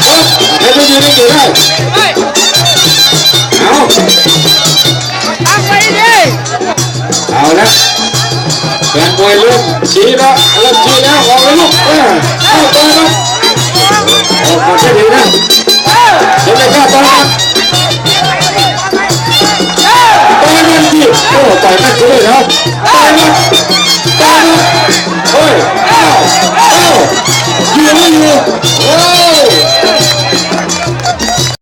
ເອີ ໃຫ້ໄປຢືນໃນເກມໄດ້ ເອົາ ຕັ້ງໄວ້ດີ ເອົາລະ ແຟນມວຍເລີ່ມຊີ້ແລ້ວ ເລີ່ມຊີ້ແລ້ວ ອອກແລ້ວລູກ ເອີ ເອົາ ຕໍ່ມາ ອອກມາແຄ່ນີ້ນະ ເຮັດໄດ້ແຄ່ຕໍ່ມາ ຕໍ່ມາຈີ ໂອ້ ຕໍ່ຍມັນຄືເລີຍເນາະ ຕໍ່ຍມັນ ຕໍ່ຍມັນ